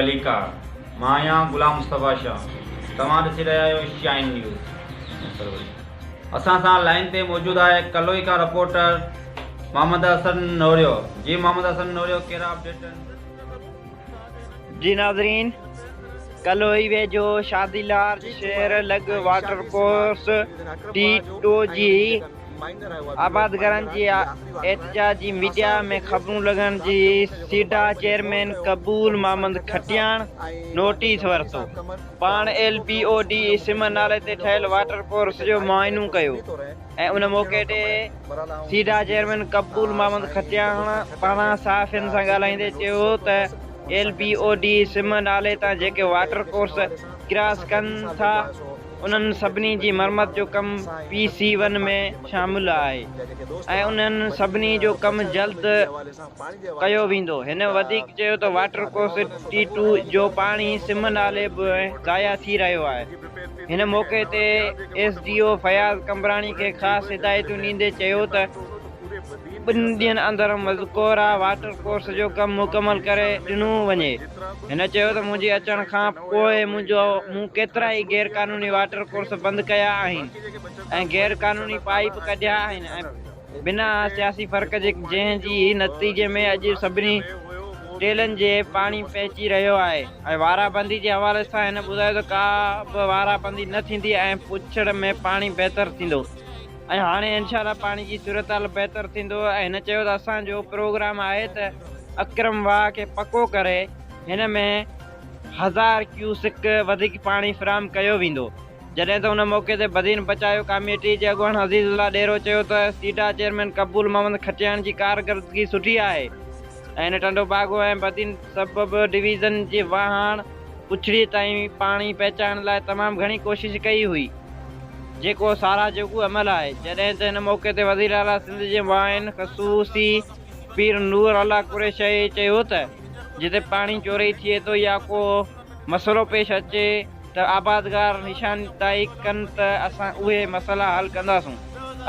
ڀليڪار. مان آهيان غلام مصطفيٰ شاهه. توهان ڏسي رهيا آهيو شائن نيوز. اسان سان لائين تي موجود آهي ڪلوئي کان رپورٽر محمد حسن نوريو. جي محمد حسن نوريو ڪهڙا اپڊيٽ آهن؟ جي ناظرين ڪلوئي ويجهو شادي لارج شهر لڳ واٽر ڪورس ٽي ٽو جي آبادگارن جي احتجاج جي ميڊيا ۾ خبرون لڳڻ جي سيڊا چيئرمين قبول محمد کٽياڻ نوٽيس ورتو پاڻ ايل بي او ڊي سم نالي تي ٺهيل واٽر ڪورس جو معائنو ڪيو ۽ ان موقعي تي سيڊا چيئرمين قبول محمد کٽياڻ پاران صحافين سان ڳالهائيندي چيو ته ايل بي او ڊي سم نالي تان جيڪي واٽر ڪورس ڪراس ڪن ٿا انهن سڀني جي مرمت جو ڪم پي سي ون ۾ شامل آهي ۽ انهن سڀني جو ڪم جلد ڪيو ويندو. هن وڌيڪ چيو ته واٽر ڪورس ٽي ٽو جو پاڻي سم نالي به ضايع ٿي رهيو آهي. هن موقعي تي S D O Fayaz Qambrani کي خاص هدايتون ڏيندي چيو ته ٻن ڏينهن اندر مذڪوره واٽر ڪورس جو ڪم مڪمل ڪري ڏنو وڃي. هن چيو ته منهنجي اچڻ کان پوء مون ڪيترائي غير قانوني واٽر ڪورس بند ڪيا آهن ۽ غير قانوني پائيپ ڪڍيا آهن ۽ بنا سياسي فرق جي جنهن جي نتيجي ۾ اڄ سڀني ٽيلن جي پاڻي پهچي رهيو آهي ۽ وارابندي جي حوالي سان هن ٻڌايو ته ڪا به وارابندي نه ٿيندي ۽ پڇڙ ۾ پاڻي بهتر ٿيندو. ۽ هاڻي انشاء الله پاڻي جي صورتحال بهتر ٿيندو ۽ هن چيو ته اسان جو پروگرام آهي ته اڪرم واهه کي پڪو ڪري هن ۾ هزار ڪيوسڪ وڌيڪ پاڻي فراهم ڪيو ويندو جڏهن ته ان موقعي تي بدين بچايو ڪاميٽي جي اڳواڻ عزيز الله ڏيرو چيو ته سيڊا چيئرمين قبول محمد کٽياڻ جي ڪارڪردگي سٺي آهي ۽ هن ٽنڊوباگو ۽ بدين سب ڊويزن جي واهاڻ پڇڙي تائين پاڻي پهچائڻ لاء تمام گهڻي ڪوشش ڪئي هئي. جيڪو ساراهه جوڳو عمل آهي، جڏهن ته ان موقعي تي وزيراعليٰ سنڌ جي معاون خصوصي پير نور الله قريشي چيو ته جتي پاڻي چوري ٿئي ٿو يا ڪو مسئلو پيش اچي ته آبادگار نشانداهي ڪن ته اسان اهي مسئلا حل ڪنداسون،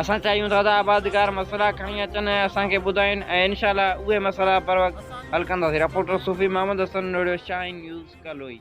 اسان چاهيون ٿا ته آبادگار مسئلا کڻي اچن ۽ اسان کي ٻڌائين ۽ انشاء الله اهي مسئلا بروقت حل ڪنداسين، رپورٽر صوفي محمد حسن نوڙيو، شاهين نيوز، ڪلوئي.